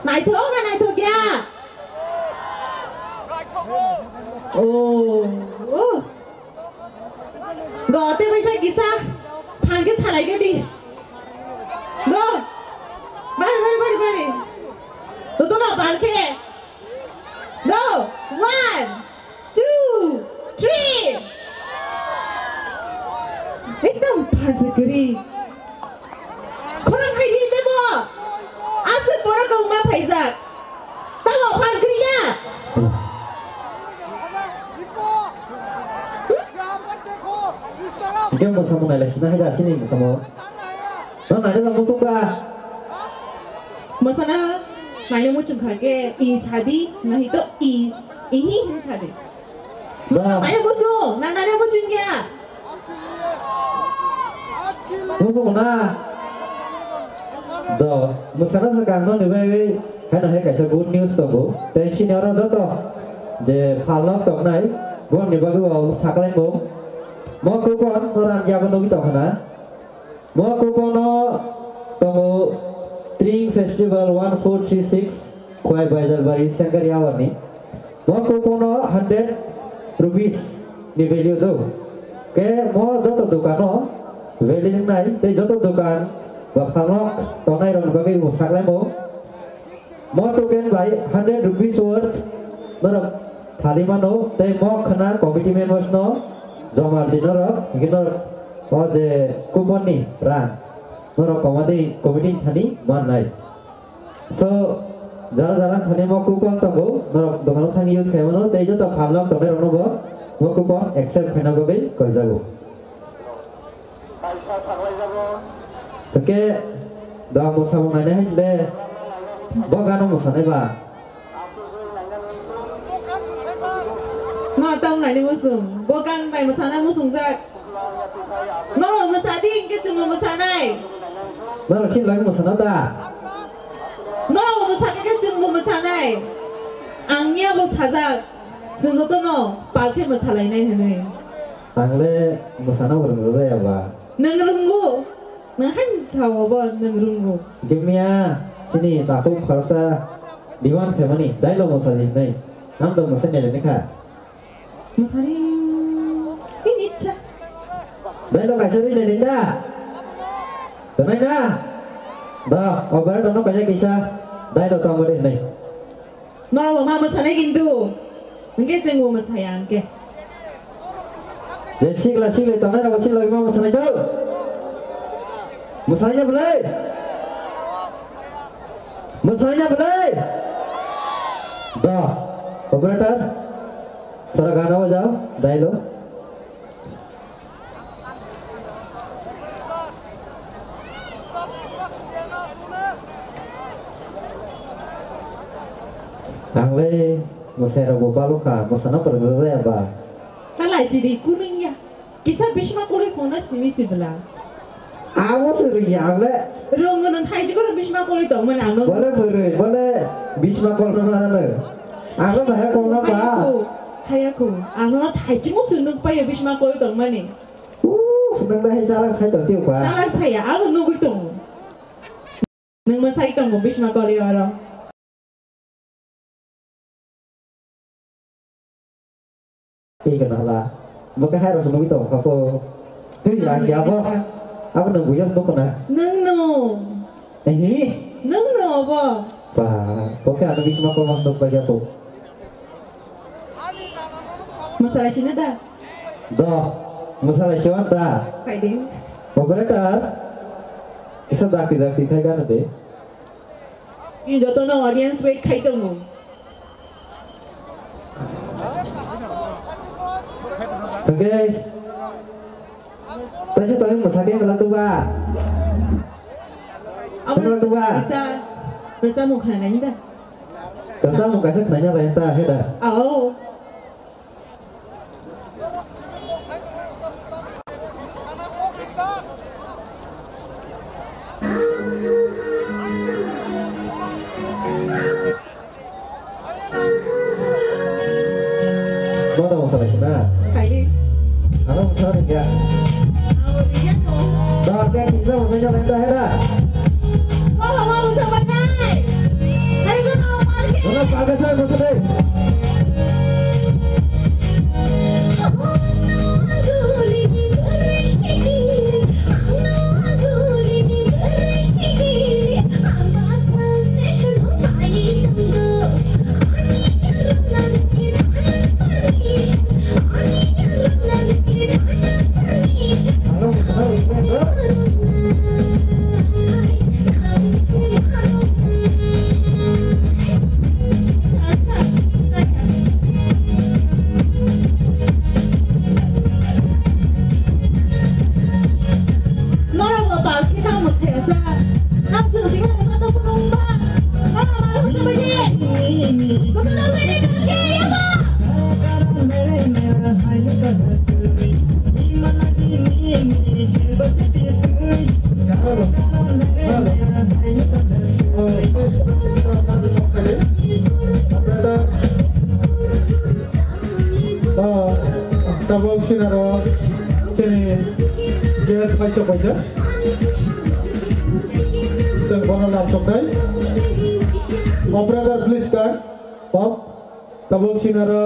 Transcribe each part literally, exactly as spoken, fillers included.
Naithok na naithok ya? Oh, oh. Go, tei bai sa kisa phan khe salai khe di. Go. Bari, bari, bari, bari. Toto no phan khe. Go. One, two, three. Ekdam phan se kwrwi. Khorang khai di bebo. Aswk borok rok ma phaijak. Tamo phan kwrwi ya. Hingke mwsamung nailai sina hai da chini mwsamung. No nailai no muchung ba. Mwsana nailai muchung kha ke i sadi nahi to i, i hi hi sadi. Ba. Nailai muchung, na nailai muchung ya. Muchung na. Do, mwsana swkang no ni bagwi haino hai kaisa good news tongo. Tei chini oro joto je phalno tongnai, boni bagwi bo saklai bo. Mo coupon no rang yago nugwi tongkha na. Mo coupon no tongo Tring Festival one four three six. Khwai Baijalbari Sengkari Awani. Mo coupon o hundred rupees ni value do. Ke mo joto dokan o value wngnai tei joto dokan ba phalno tongnai rok ni bagwi bo saklai mo. Mo token bai hundred rupees worth norok thali mano tei mo khna committee members no joma di norok, hingke norok o je coupon ni rang norok committee, committee thani mannai. So, jara jara thani mo coupon tongo, norok dokan o thang use khai mano, tei joto phalno tongnai rokno bo mo coupon accept khaina bagwi koijago. Hwnkhe, do ang bo samung nainai hai de, bo gano mwsanai ba. No, tamo nainai muchung, bo gan bai mwsana muchungjak. No, mwsadi hwnkhe chwngno mwsanai. Norok chini bagwi mwsana da? Norok bo mwsakha khe chwngbo mwsanai. Ang ya bo sajak, chwng jotono pal khe mwsalainai hwnwi. Ang le mwsana bo rwngjajakya ba. Nwng rwngo? Nwng haini sao bo nwng rwngo? Gimya, chini takhuk khoroksa demand khaimani, dailo mwsadi hwnwi. Ang do mwsai nailai kha. Mwsari. Ini cha. Bai lo kaisa ri nai da. Tonai na. Ba, obar dono kaisa kisa. Dai lo tamo ri nai. Norok bo ma mwsanai kintu. Hwnkhe chwngbo mwsaya hwnkhe. Je sikla sikli tongnai rok sikla ma mwsanai do. Mwsaya bwlai. Mwsaya bwlai. Da. Operator. Tora gana bajao, dailo. Ang le mwsai rok bo balo kha, mwsana pwrwng jaya ba. Ta lai chiri kuning ya. Kisa bisma kori khona simi sibla. Abo se rwya ang le. Rong no thai jikoro bisma kori tong mani ang no. Bole bwrwi, bole bisma kori no mano. Ang le bahai kong na ba. Haya ko, haya ko. Ang no thai jimo se nuk payo bisma kori tong mani. Uh, nang bahai chalak sai tong tio ba. Chalak saya, ang no nugui tong. Nang ma sai tong bisma kori oro. Tei kana hala. Bo kahai rok nugui tong kha ko. Tei ya ya bo. Abo nang buya sbo kana. Nang no. Ehi. Nang no bo. Ba, bo khe ano bisma ko mas dok ba ya ko. Masalai sini da. Do. Masalai siwan da. Kai ding. Operator. Kisa dakti dakti khai kana de. Ni jotono audience wait khai tongo. Okay. Taisa tadi masaknya kalau tuh, Pak. Apa tuh, Pak? Bisa, bisa mau kena ini dah. Bisa mau kasih nanya lain tak, ya dah. Oh. Mata masa lagi na? Kayu. Ano masa lagi ya? Mau dia tuh. Dah, kayak bisa mau jalan dah, ya dah. Mau, mau, mau, sama, Nay. Ayo, Sinaro chini guest paisa paisa. Chwng bono lamsoknai. Oh, brother, please come up. Tabuk sinaro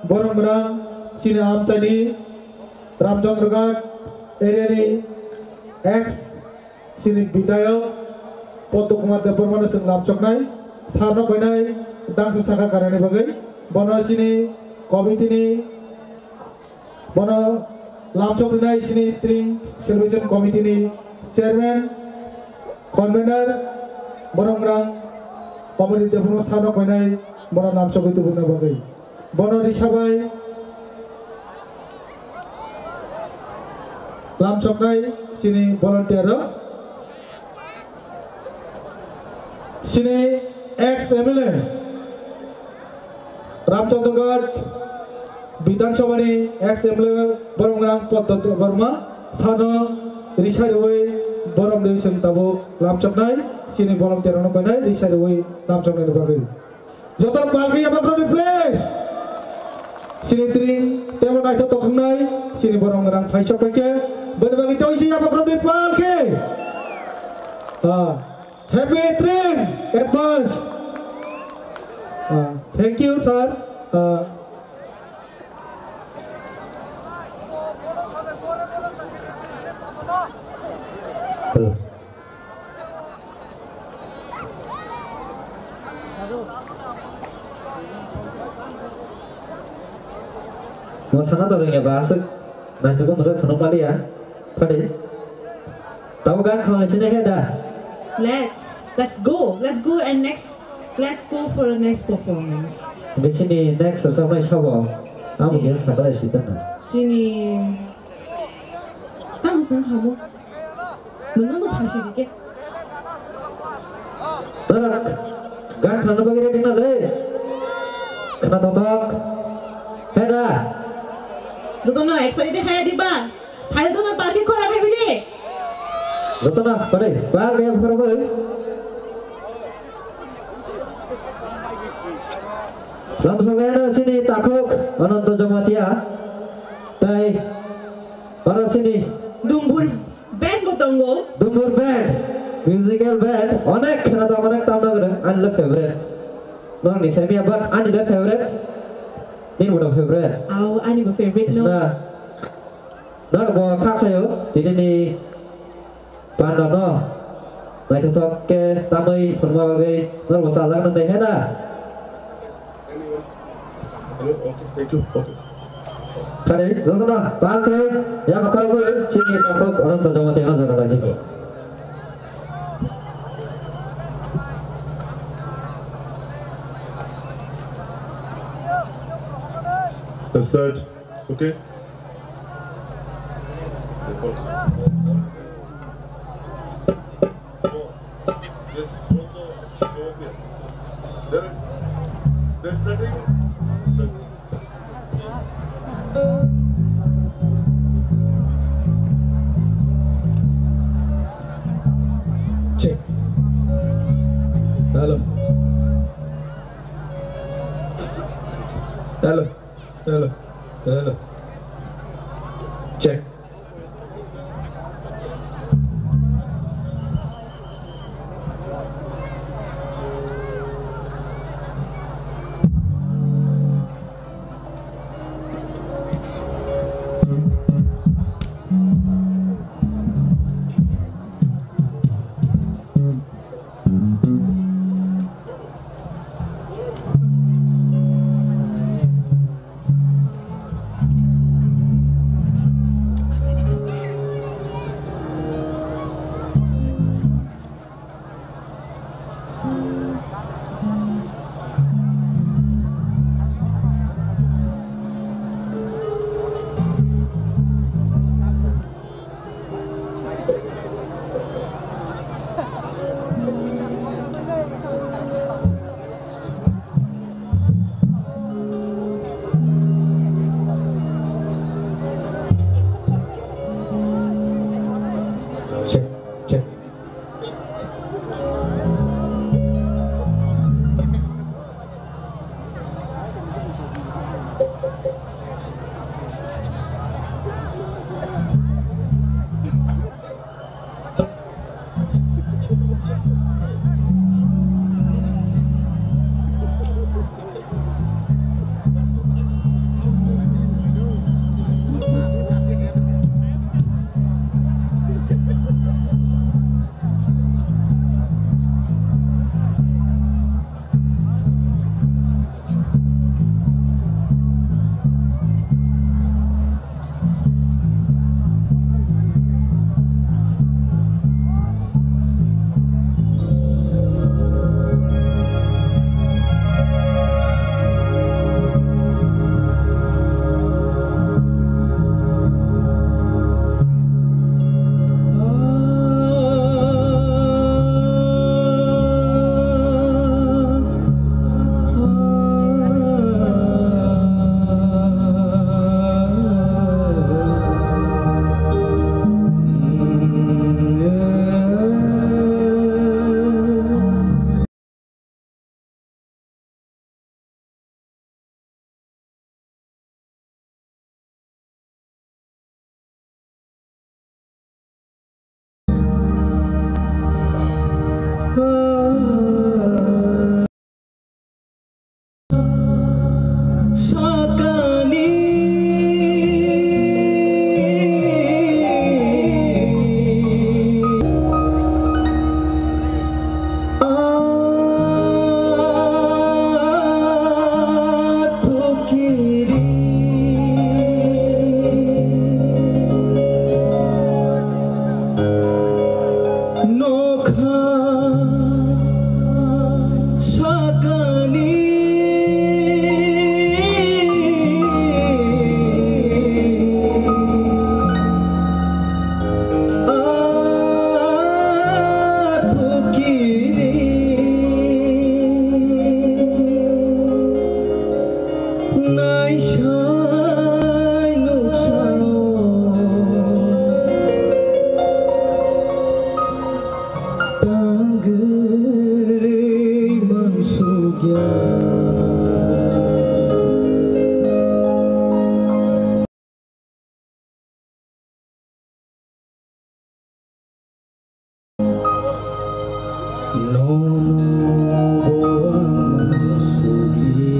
borok rang chini amtani Ramchondroghat area ni ex chini bidayok Padma Kumar Debbarma no chwng lamsoknai, sir no koinai dangsa saka karani bagwi. Bono chini committee ni, bono lamsok rinai chini Tring Celebration Committee ni chairman, convener, borok rang committee Debbarma sir no koinai bono lamsogwi tubuna bagwi. Bono risa bai lamsoknai chini volunteer rok. Chini ex M L A Ramchandra Ghat Bidhan Sabha ni ex M L A borok rang Padma Debbarma sir no risa riwi borok ni chwng tabuk lamsoknai chini volunteer rok no koinai risa riwi lamsoknai ni bagwi. Joto palki yabakroni please. Chini Tring tebo naithotok wngnai, chini borok rang phaisok paikhe, boni bagwi tei si yabakroni palki. Ah, happy Tring advance. Ah, thank you, sir. Ah, hello. Mo sana to ringe ba asuk. Nang tuku musa khunuk mali ya. Pade. Tamo gan khana sini he da. Let's, let's go. Let's go and next, let's go for the next performance. Bisini next sama sabo. Amu Ji. Dia sabar sih tana. Chini. Tamo sang hamu. Nwng no saisi di khe. Tarak, gan khana bagwi ready na le? Khana totok. Hera. Jotono excited hai di ba? Hai jotono parking khora hai bili. Jotono, pare, parking khora bai. Lamsong kaya no sini takhuk, Ananto Jamatia. Tai, para sini. Dumbur. Band bo tongo. Dumbur band, musical band, onek kheno to, onek tamna gore, ani le favorite. Nong ni semi abar ani le favorite. Ni mo favorite. Au, ani bo favorite no. Isna. Nor bo kha khayo, tini ni panda no. Naithothok khe tamwi phunma bagwi nor bo chajak nang dai hena. Hello, okay, thank you. Okay. Kare, jotono, pal khe, ya makar bo, chini takhuk, orang terjemah tengah jaga lagi. Start. Okay. Check. Hello. Hello. Hello. Hello. Check. Nokha sakani athukiri naisai nuksao. Tangwi mansukya. Nono bo ang mansukya.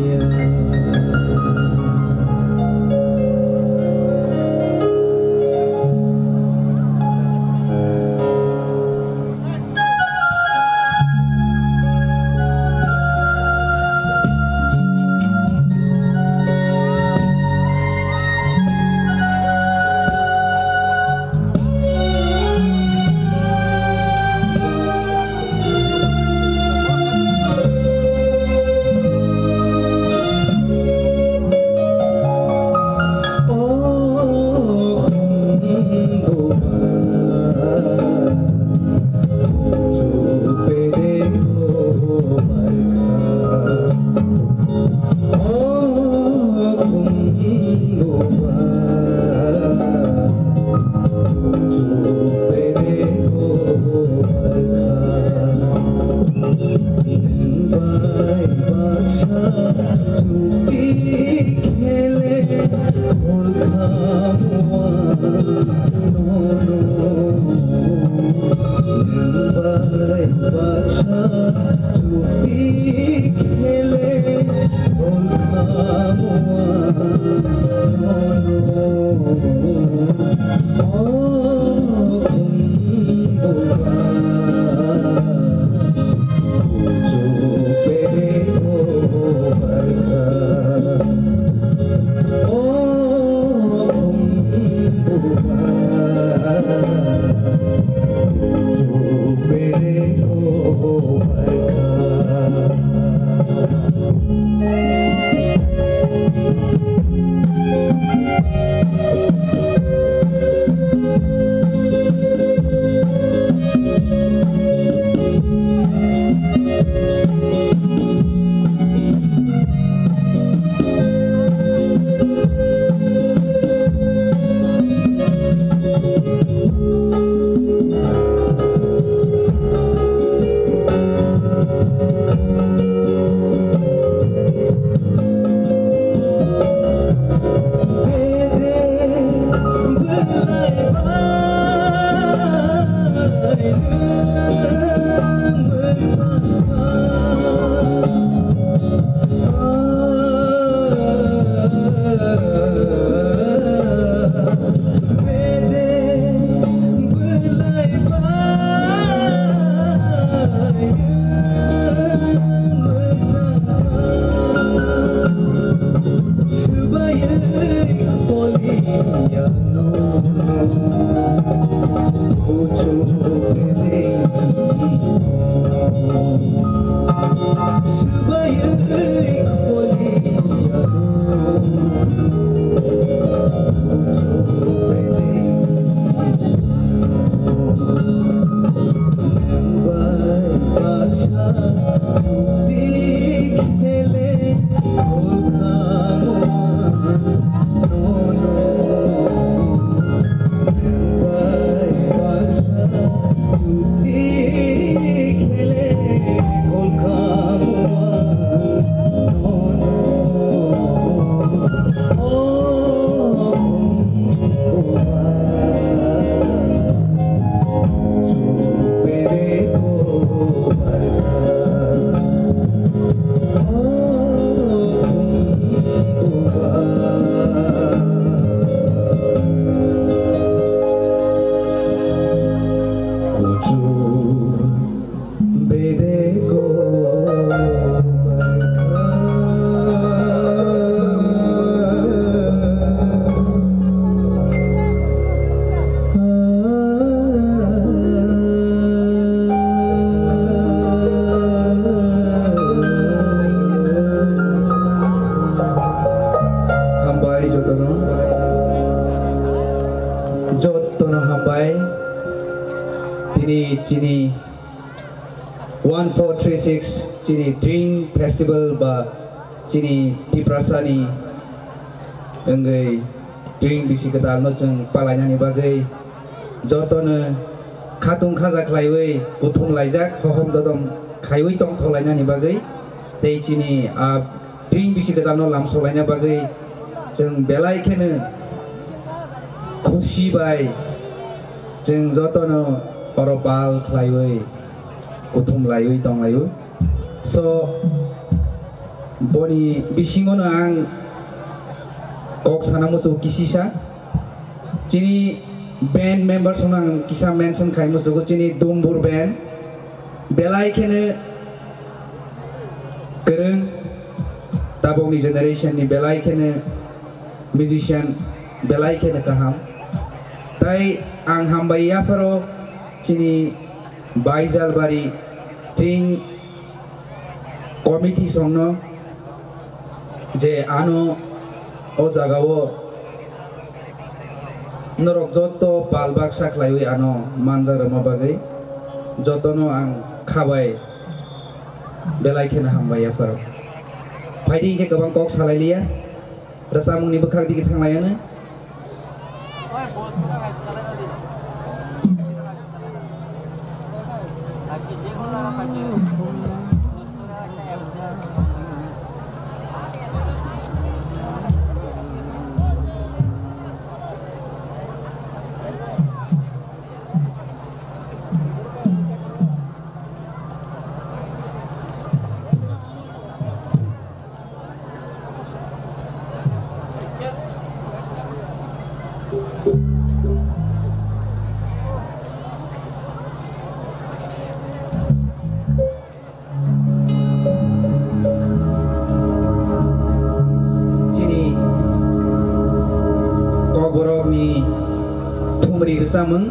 Hambai jotono, jotono hambai. Tini chini one four three six chini Tring Festival ba chini Tiprasani wngwi Tring bisi kwtalno chwng palainani bagwi jotono khatung khaja khlaiwi kuthum laijak, hohom dodom khaiwi tongthok lainani bagwi tei chini a Tring bisi kwtalno lamsok laina bagwi chwng belai kheno khusi bai chwng jotono oro bal khlaiwi kuthum laiwi tonglaio. So, boni bisingono ang kok sana muchungo kisisa. Chini band members no ang kisa mention khai muchungo, chini Dumbur band. Belai kheno kwrwng, tabokni generation ni belai kheno musician, belai kheno kaham. Tai ang hambai yapharo chini Baijalbari Tring committee songno je ano o jagao norok joto pal baksa khlaiwi ano manja rwma bagwi jotono ang khabai belai kheno hambai yapharo. Phaidi hinkhe kwbang kok salai liya, rwchapmungni bwkhak digi thanglaiya. Chini kokborokni thumri rwchapmung.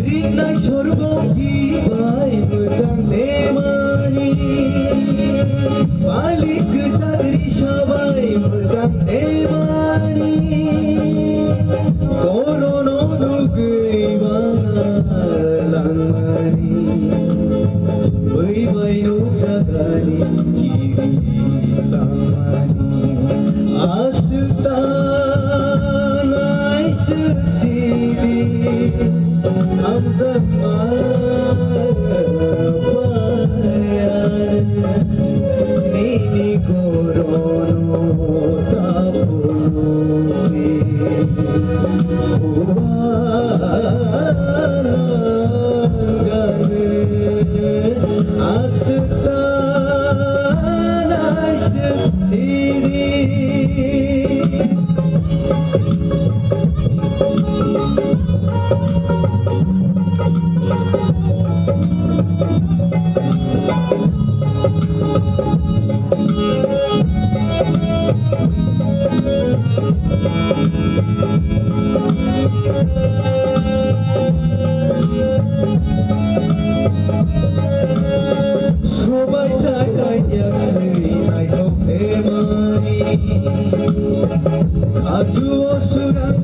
Ringnai sorgo bai mwchang nemani, malik kwchak risa bai mwchang nemani, korono nugwi bana langmani, bwi bai nukjakani kiri langmani. Aswk ta naiswk sidi, hamjakma phaiyar, nini korono ta phunukdi. Uano gare aswk ta naiswk sidi. Sobai thai thai yak swi naithok emani. Aduo surang